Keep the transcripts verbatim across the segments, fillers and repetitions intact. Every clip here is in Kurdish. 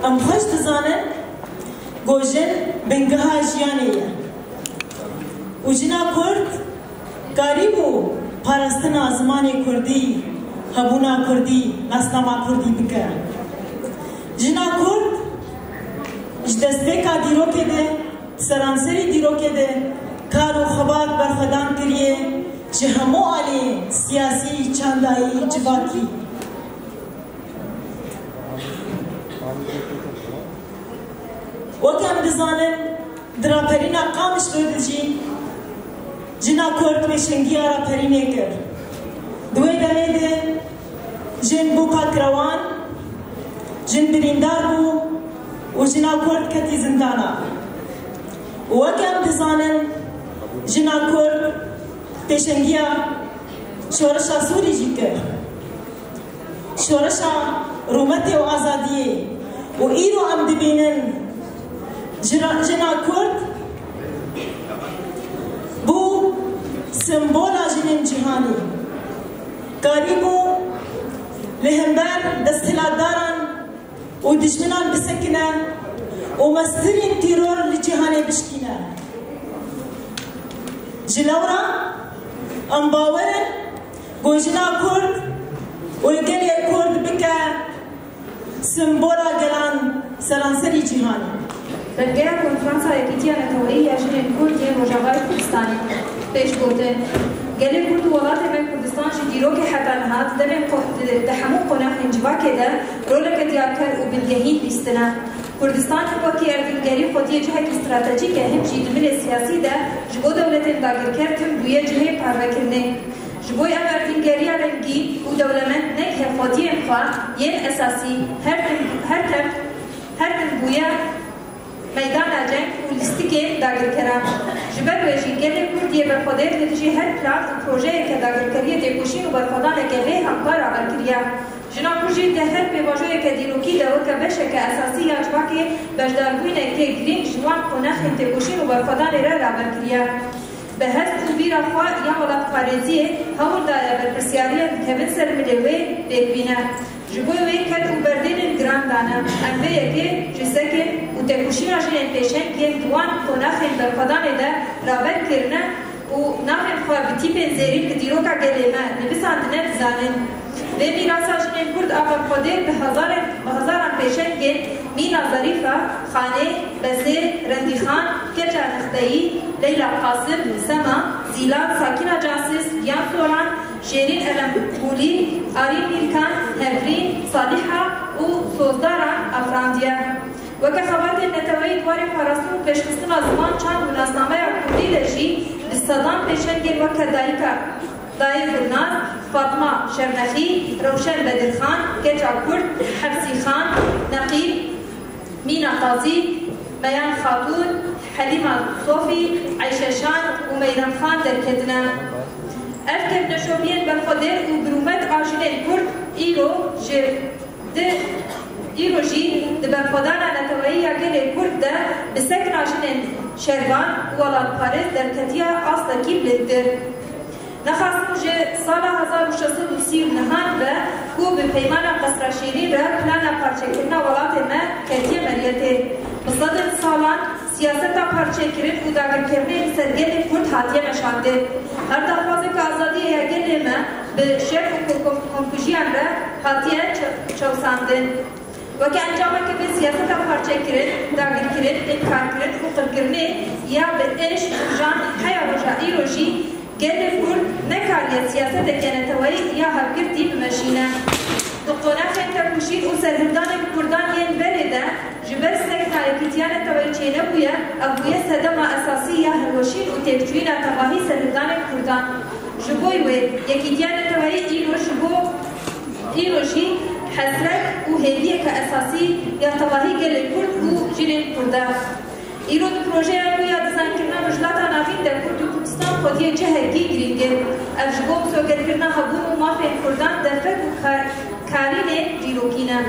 Em xweş dizanin ku jin bingeha jiyanê ye û jina Kurd karîbû parastina zimanê Kurdî, hebûna Kurdî, nasnama Kurdî bike. Jina Kurd ji destpêka dîrokê de, seranserî dîrokê de kar û xebat berxwedan kiriye ji hemû aliyên siyasî, çandayî, civakî. Wek em dizanin, di raperîna Qamişlo de jî jina Kurd pêşengiya raperînê kir. Di wê demê de jin bû qakrewan, jin birîndar bû û jina Kurd ketî zindana. Û wek em dizanin, jina Kurd pêşengiya şoreşa Sûrî jî kir. Şoreşa rûmetê û azadiyê û îro em dibînin jina, jina Kurd bû sembola jinên cîhanê. Karîbû li hember desthilatdaran û dijminan bisekine û mestirên teror li cîhanê bişkîne. Ji lewra em bawer in ku jina Kurd û gelê Kurd bike sembola gelan seranserî cîhanê. Belgeya Konferansa Yekîtiya Neteweyî ya Jinên Kurd yên Rojavayê Kurdistanê. Pêşgotin, gelê Kurd û welatê me Kurdistan ji dîrokê heta niha di demên xwe, di, di hemû qonaxên civakê de roleke diyarker û bilgehîn lîstine. Kurdistan him wekî erdîngerî xwediyê cihekî stratejîk e, him jî di milê siyasî de ji bo dewletên dagirker tim bûye cihê parvekirinê. Ji bo ev erdîngeriya rengîn û dewlemend neg hê xwediyên xwe yên esasî her tim, her tem, her tim bûye meydana ceng û lîstikên dagirkeran. Ji ber wê jî gelê Kurd yê berxwedêr li dijî her plan û projeyeke dagirkeriyê têkoşîn û berxwedaneke vê hempa raber kiriye. Jina Kurd jî di her pêvajoyeke dîrokî de weke beşeke esasî ya civakê beşdarbûyineke girîng ji wan qonaxên têkoşîn û berxwedanê re raber kiriye. Bi hest û bîra xwe ya welatparêziyê hewl daye berpirsyariyên dikevin ser milê wê pêk bîne. Ji bo wê ked û berdêlên giran dane. Em vê yekê ji sekên û têkoşîna jinên pêşeng yên di wan qonaxên berxwedanê de raber kirine û navên xwe bi tîpên zêrîn li dîroka gelê me nivîsandine dizanin. Vê mîrasa jinên Kurd a berxwedêr bi hezarên, bi hezaran pêşengên Mîna Zerîfe, Xanê, Bezê, Rendîxan, Keça Nexteyî, Leyla Qasim, Sema, Zîlan, Sakîna Cansiz, Giyan Soran, Şêrîn Elembûlî, Arîn Mîrkan, Hevrîn, Salîha û Sozdaran afirandiye. Weke xebatên neteweyî di warê parastin û pêşxistina ziman, çand û nasnameya kurdî de jî bi sedan pêşengên weke Dayika, Dayê Gulnaz, Fatma Şernexî, Rewşen Bedirxan, Keça Kurd, Hefsî Xan, Neqîb, Mîna Qazî, Meyan Xatûn, Helîma Sofî, Eyşe Şan û Meyrem Xan derketine. Ev kevneşopiyên berxwedêr û birûmet a jinên Kurd îro ji Di îro jî di berxwedana neteweyî ya gelê Kurd de bi sekna jinên şervan û welatparêz derketiye astekî bilindtir. Nexasim ji sala hezar û şeş sed û sî û nehan ve ku bi Peymana Qesra Şêrîn re plana parçekirina welatê me ketiye meriyetê. Bi sedên salan siyaseta parçekirin û dagirkirinê li ser gelê Kurd hatiye meşandin. Her daxwazeke azadiyê ya gelê me bi şer û kom-, komkujiyan re hatiye çe-, çewsandin. Weke encameke vê siyaseta parçekirin, dagirkirin, înkarkirin û qirkirinê ya bi êş û jan heya roja îro jî gelê Kurd nekariye siyaseteke neteweyî ya hevgirtî bimeşîne. Di qonaxên têkoşîn û serhildanên Kurdan yên berê de, ji ber sekna Yekîtiya Neteweyî çênebûye, ev bûye sedema esasî ya hilweşîn û têkçûyîna tevahî serhildanên Kurdan. Ji bo wê, Yekîtiya Neteweyî îro ji bo, îro jî hesret û hêviyeke esasî ya tevahî gelê Kurd û jinên Kurd e. Îro di projeya nû ya dizankirina Rojhilata Navîn de Kurd û Kurdistan xwediyê cihekî girîng e. Ev ji bo misogerkirina hebûn û mafên Kurdan derfet û ka-, karînên dîrokî ne.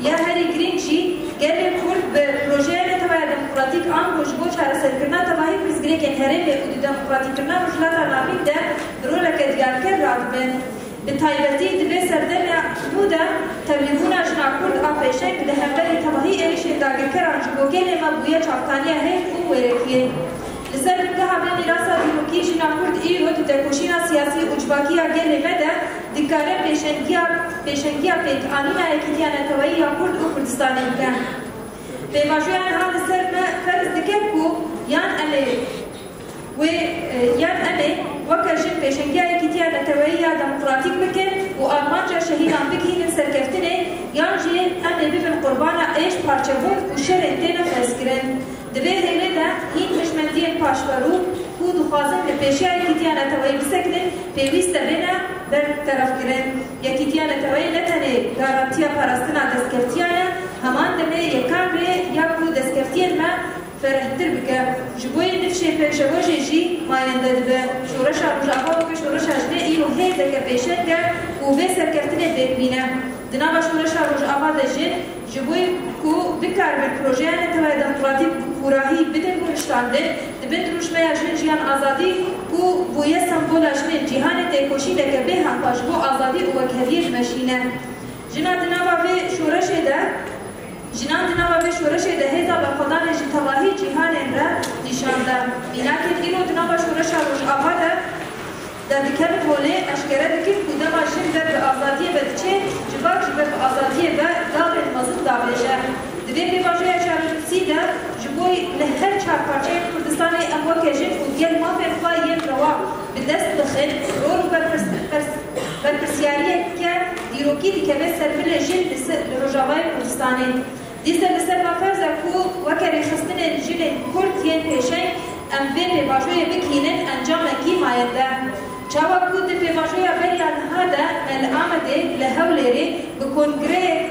Ya herî girîng jî, gelê Kurd bi projeya Neteweya Demokratîk ango ji bo çareserkirina tevahî pirsgirêkên herêmê û di demokratîkirina Rojhilata Navîn de bi roleke diyarker radibe. Bi taybetî di vê serdemê nû de tevlîbûna jina Kurd a pêşeng li hemberî tevahî êrişê Agirkeran ji bo gelê me bûye çavkaniya hêz û wêrekiyê. Li ser bingeha vê mîrasa dîrokî jina Kurd îro di tekoşîna siyasî û civakiya gelê me de dikare pêşengiya, pêşengiya pêkanîna yekîtiya neteweyî ya Kurd û Kurdistanê bike. Pêvajoya niha li ser me ferz dike ku yan em ê wê, e, yan em ê weke jin pêşengiya yekîtiya neteweyî ya demokratîk bikin û armanca şehîdan bigihînin serkeftinê, yan jî em ê bibin qurbana êş, parçebûn û şerên têne ferz kirin. Di vê hêlê de hîn hişmendiyên paşverû ku dixwazin li pêşiya yekîtiya neteweyî bisekinin, pêwîst e bêne berteravkirin. Yekîtiya neteweyî ne tenê garantiya parastina destkeftiyan e, heman demê yekan rê ya ku destkeftiyên me ferehtir bike. Ji bo yê nifşê pêşerojê jî mayende dibe. Şoreşa Rojava weke şoreşa jinê îro hêzeke pêşeng e û vê serkeftinê pêk bîne. Di nava Şoreşa Rojava de jin ji bo ku bikaribin projeya neteweya demokratîk bi kûrahî bidin rûniştandin, di bin dirûşmeya Jin Jiyan Azadî ku bûye sembola jinên cîhanê têkoşîneke bê hempa ji bo azadî û wekheviyê dimeşîne. Jina di nava vê şoreşê de, jinan di nava vê şoreşê de hêza berxwedanê ji tevahî cîhanên re nîşan da. Mînakên îro di nava Şoreşa Rojava de, de dikevin holê, eşkere dikin ku dema jin ber bi azadiyê ve diçe, civak jî ber bi azadiyê ve gavên mezin davêje. Di vê pêvajoya çarenivîsî de ji bo li her çar parçeyên Kurdistanê em weke jin û gel mafên xwe yên rewa bi dest bixin, rol û berpirs-, pers-, berpirsyariyeke dîrokî dikeve ser milê jin li se-, li Rojavayê Kurdistanê. Dîsa li ser me ferz e ku weke rêxistinên jinên Kurd yên pêşeng em vê pêvajoyê bigihînin encamekî mayende. Çawa ku di pêvajoya beriya niha de me li Amedê, li Hewlêrê bi kongreyek,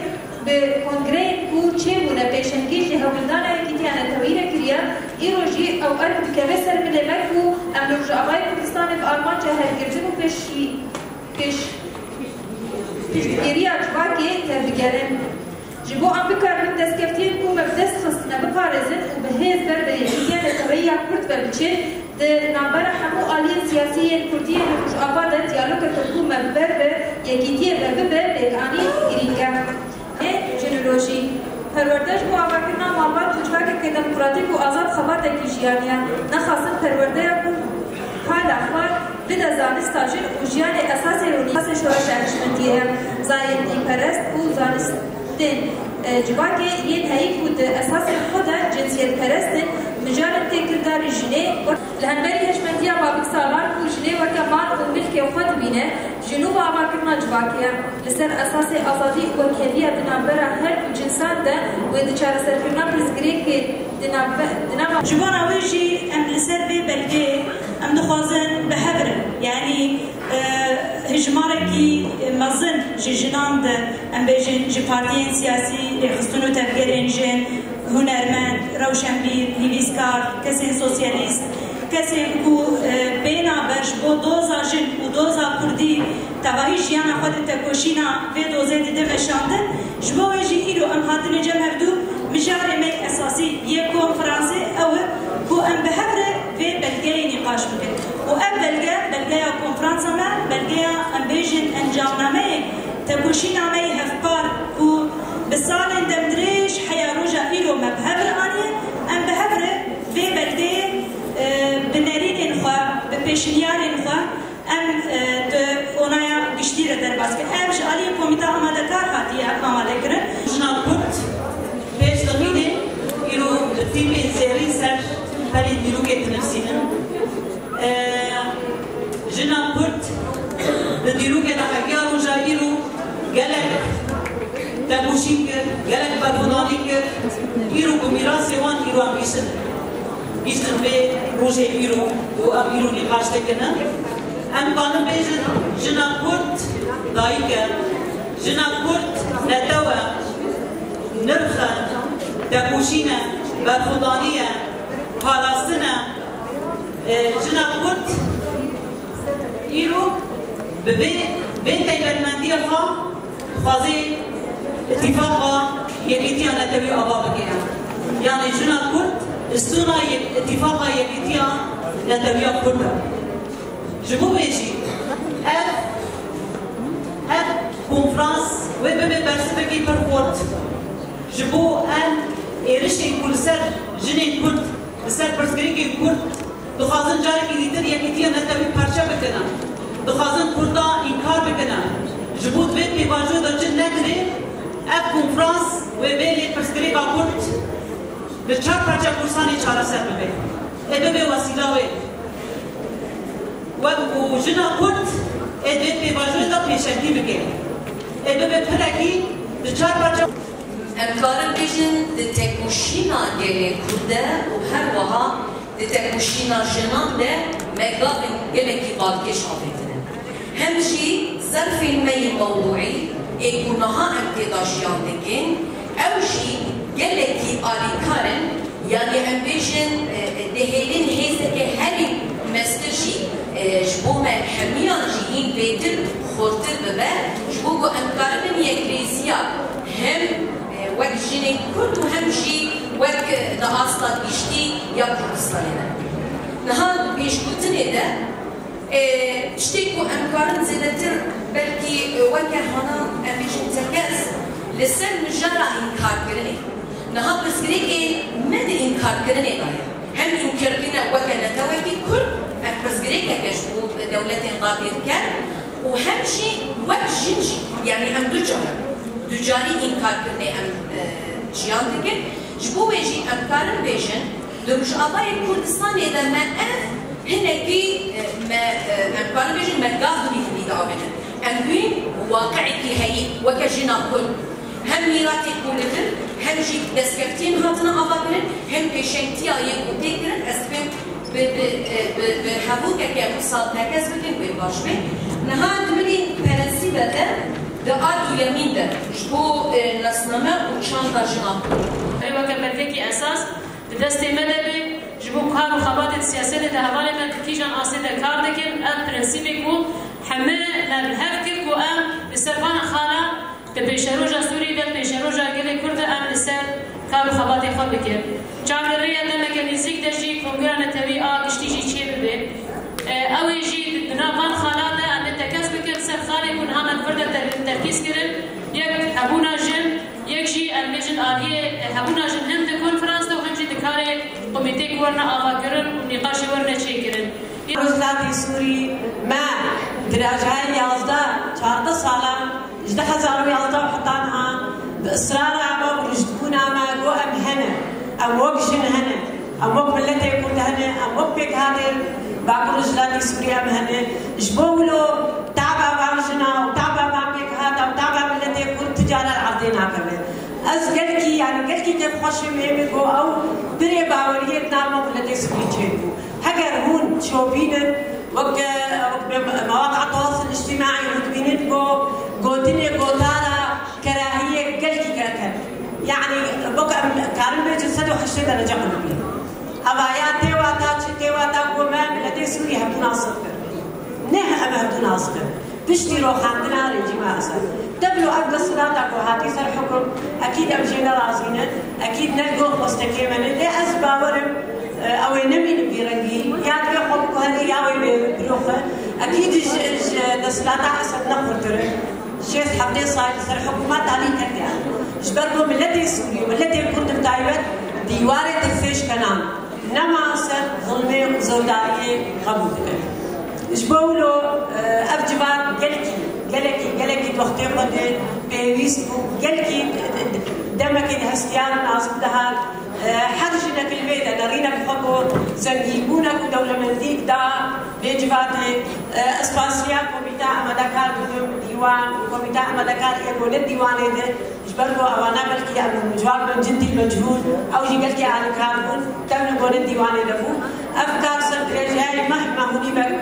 bi kongreyên ku çêbûne pêşengî ji hewldana Yekîtiya Neteweyî re kiriye, îro jî ew erk dikeve ser milê me ku em li Rojavayê Kurdistanê bi armanca hevgirtin û pêşî-, pêş-, piştgiriya civakê tevbigerin. Ji bo em bikaribin destkeftiyên ku me bi dest xistine biparêzin û bi hêz ber bi yekîtiya neteweyî ya Kurd ve biçin, di navbera hemû aliyên siyasî yên Kurdî yên li Rojava de diyalogeke ku me bi ber bi yekîtiyê ve bibe pêkanîn girîng e. Ê jinolojî. Perwerde ji bo avakirina malbat û civakeke demokratîk û azad xebatekî jiyanî ye. Nexasin perwerdeya ku hala xwe bide zanista jin û jiyanê esasê ronî esasê şoreşa hişmendiyê ye. Zayendîperest û zanistên, e, civakê yên heyî ku di esasê xwe de cinsiyetperest in, mijarên têkildarî jinê wek li hemberî hişmendiya Babik Salan ku jinê weke mal û milkê xwe dibîne, ji nû ve avakirina civakê ye. Li ser esasê azadî û wekheviya di navbera her du cinsan de wê di çareserkirina pirsgirêkê di navbe-, di nava Ji bona wê jî em li ser vê belgeyê em dixwazin bi hev re, yanî, e, hejmarekî mezin ji jinan de, em bêjin ji partiyên siyasî, rêxistin û tevgerên jin, hunermend, rewşenbîr, nivîskar, kesên sosyalîst, kesên ku, e, bêhna ber ji bo doza jin û doza kurdî tevahî jiyana xwe di tekoşîna vê dozê dide meşandin. Ji bo wê jî îro em hatine cem hevdû mijarê me yê esasî yê konferansê ew e ku em bi hev re vê belgeyê nîqaş bikin. Û ev belge, belgeya konferansa me, belgeya em bêjin encamnameyê tekoşîna me yê hevpar ku bi salên demdirêj heya roja îro me bi hev re aniye, em bi hev re vê belgeyê, e, bi nerînên xwe, bi pêşniyarên xwe em, e, di onaya giştî re derbas bikin. Ev ji aliyê Komîta Amadekar hatiye amadekirin. Jina Kurd pêş demînê îro bi tîpên zêrîn ser herî dîrokê dinivîsînin. Ee, jina Kurd di dîrokê de heviya roja îro gelek tekoşîn kir, gelek berxwedanî kir. Îro ku mîrasê wan îro em bîstin, bîstin vê rojê îro û em îro nîqaş dikinin. Em kanin bêjin, jina Kurd dayik e, jina Kurd netew e, nirx e, tekoşîn e, berxwedanî ye, parastin e. E, jina Kurd îro bi vê, vê taybetmendiya xwe dixwaze îtîfaqa yekîtiya netewî ava bike. Yanî jina Kurd stûna yek-, îtîfaqa yekîtiya netewiya Kurd e. Ji bo vê jî ev, ev konferans wê bibe bersivekî pir xurt. Ji bo em Êrişên ku li ser jinên Kurd, li ser pirsgirêkên Kurd dixwazin carekî dîtir yekîtiya netewî perçe bikine, dixwazin Kurda înkar bikine, ji bo divê pêvajoya de cil negirê, ev konferans wê bê lê pirsgirêka Kurd li çar parça Kurdistanê çareser bibe. Ê bibe wesîla wê. Wek ku jina Kurd ê divê pêvajoyê de pêşengtî bike. Ê bibe pirekî di çar parça. Em karin bêjin di tekoşîna gelê Kurd de û her wiha di tekoşîna jinan de me gavên gelekî balkêş avêtine. Hem jî zerfên me yê mewdûî ê ku niha em tê de jiyan dikin, ew jî gelekî alîkar in, yanî em bêjin, e, e, dihêlin hêzeke herî mestir jî, e, ji bo me hemiyan jî hîn bêtir, xurtir bibe, ji bo ku em karibin yekrêziya hem, e, wek jinên Kurd û hem jî wek, e, di asta giştî ya Kurdistanê de. Niha di pêşgotinê de, Ê, tiştê ku em karin zêdetir belkî, e, weke hana em bêjin tekez li ser mijara înkarkirinê. Niha pirsgirêkê me di înkarkirinê de ye. Hem înkarkirine weke netewekî Kurd, em pirsgirêkeke ji bo dewletên radiyê dikin û hem jî wek jin jî, yanî em du car, ducarî înkarkirinê em, e, jiyan dikin. Ji bo wê jî em karin bêjin, di Rojavayê Kurdistanê de me ev Hinekî, e, me, e, em karin bêjin, me gav dûrî hinî diavêtin. Em dûyîn waqiekî heyî, weke jina Kurd. Hem mîratê ku li vir, hem jî destkeftiyên hatine avakirin, hem pêşengtiya yê ku tê kirin, ez dibêm bi, bi, e, bi, bi hevokeke wisa tekez bikin, wê baş be. Niha di milî prensîbe de, di a duyemîn de, ji bo, e, nasname û çanda jina Kurd. Ê weke belgekî esas, Di destê me de be, ji bo kar û xebatê di siyasetê de hevalên me di kîjan astê de kar dikin, ev prensîbê ku heme me bi hev kir ku em li ser van xala di pêşeroja Sûrî de, pêşeroja gelê Kurd de em li ser kar û xebatê xwe bikin. Çar li rêya demeke nêzîk de jî kongra netewî a giştî jî çêbibe. E, ew ê jî di nav van xala de em ê tekez bikin ser xalê ku niha me li vir de ter-, terkîz kirin, yek hebûna jin, yek jî em bêjin aliyê hebûna jin hem di konferans de û hem jî di karê komîteyê ku werine avakirin û nîqaşê werine çêkirin. Rojhilatê Sûrî me dirêjayî yazdeh, çardeh salan, ji du hezar û yazdeh heta niha bi israra me û rûjdibûna me got em hene, em wek jin hene. Em wek miletê Kurd hene, em wek pêkhatê Bakur Rojhilatê Sûrî em hene. Ji bo wilo taba van jina û taba van pêkhata û taba miletê Kurd ti cara li erdê nakeve. Ez gelkî, yanî gelkî kêfxweş im, ê min got ew pirê baweriyê di nav me miletê Sûrî çêbû. Heger hûn şopînin, wek, wek bi mewaqa tewasul îctîmaî hûn dibînin, got, gotinê gotara Kerahiyê gelkî kete. Yanî, wek em karin bêjin sed û heştê derece qulibî. Eva ya tê wata çi, tê wata ku me miletê Sûrî hevdû nas kir. Ne em hevdû nas kir. Piştî roxandina rejîma Esed. Tevlo ev desthilata ku hatî ser hukum, ekîd em jê ne razî ne, ekîd ne li gor xwestekê me ne. Lê ez bawer im, e, ew ê nemînin vî rengî. Ya divê xwe biguherî, ya wê bê biroxe. Ekîd ji, ji desthilata Esed ne xurtir in. Şêst heftê sal li ser hikûmet alî ketiye. Ji ber ku miletê Sûrî û miletê Kurd bi taybet dîwarê tirsê şikena. Nema ser zilmê û zordariyê qebûl dikin. Ji bo wilo, e, ev civat gelkî, gelekî, gelekî di wextê xwe de pêwîst bû, gelkî demekê di hestiya nazik dihat. Her jinek li vê de nerînek xwe ku zengînbûnek û dewlemendîk da vê civatê. Ez pasiya komîta amadekar dikim, dîwan û komîta amadekar ê ku ne dîwanê de, ji ber ku ewana belkî em civak bin cindî mechûl, ew jî gelkî alîkar bûn, tevli ku ne dîwanê de bû. Ev kar ser dirêjayî meh, meh û nîvek,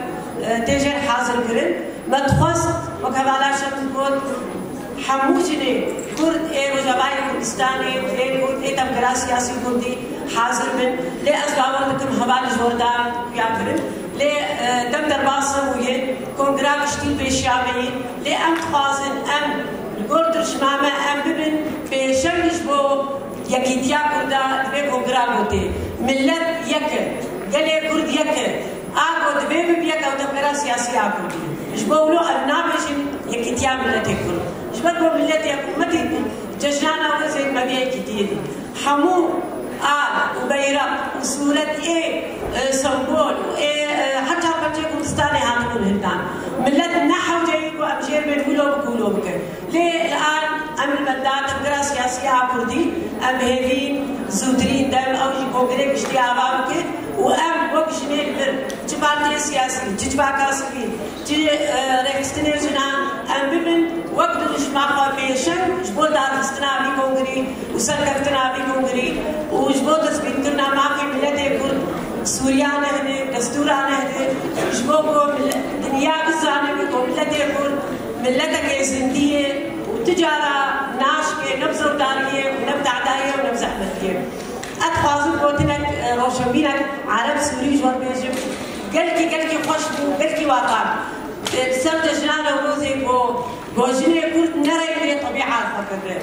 e, tê jêr hazir kirin. Me dixwest, wek hevala Şems got, hemû jinê Kurd ê Rojavayê Kurdistanê, ê Kurd ê tevgera siyasî Kurdî hazir bin. Lê ez bawer dikim hevalê ji we re da xuya kirin. Lê, e, dem derbas nebûye, kongra giştî pêşiya me ye. Lê em dixwazin em li gor dirşima me em bibin pêşeng ji bo yekîtiya Kurda di vê kongra gotê. Milet yek e, gelê Kurd yek e. A ku divê bibiye kewtebera siyasî a Kurdî. Ji bo wilo ev nabêjin yekîtiya miletê Kurd. Ji ber ku milet yek û me tê cejnana wezên me vê yekîtiyê dî. Hemû al û beyraq û sûret ê, e, sembol û ê, e, heta pençe Kurdistanê hatibûn hildan. Millet nehewceyî ku em jêr bên wilo bike, wilo bike. Lê li an em li benda tevgera siyasî ya Kurdî, em hêvîn zûtirîn dem ew jî kongre giştî ava bike û em wek jinê li vir çi partiyê siyasî, çi civaka sivîl, çi, e, rêxistinê jinan, em bibin wek dirûşma xwe pêşeng ji bo darxistina vî kongrî û serkeftina vî kongrî û ji bo destbînkirina mafê miletê Kurd, Sûriya nehde, destûra nehde, ji bo ku mil-, dinya bizane ku miletê Kurd miletekê zindî ye û ti cara naşkê ne bi zordariyê û ne bi tehdayê û ne bi zehmetiyê. Ez dixwazim gotinek, e, roşenbîrek Ereb Sûrî ji we bêjim. Gelkî, gelkî xweş bû, gelkî watan. E, li ser cejna Newrozê got, got, jinê Kurd ne rengê tebîa li xwe kiriye.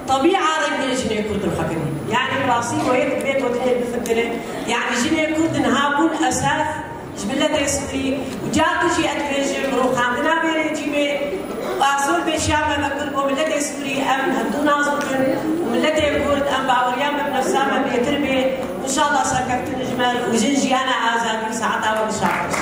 Tebîa rengê jinê Kurd li xwe kiriye. Yanî bi rastî ku yek divê gotinê bifikire. Yanî jinê Kurd niha bûn esas ji miletê Sûrî û cartir jî ez dibêjim, rûxandina vê rejîmê, asol pêşiya me vekir ku miletê Sûrî em hevdû nas bikin û miletê Kurd em baweriya me bi nefsa me bêtir bê. Înşallah serkeftin ji me û jin jiyana azadî û saeta we bişaxin.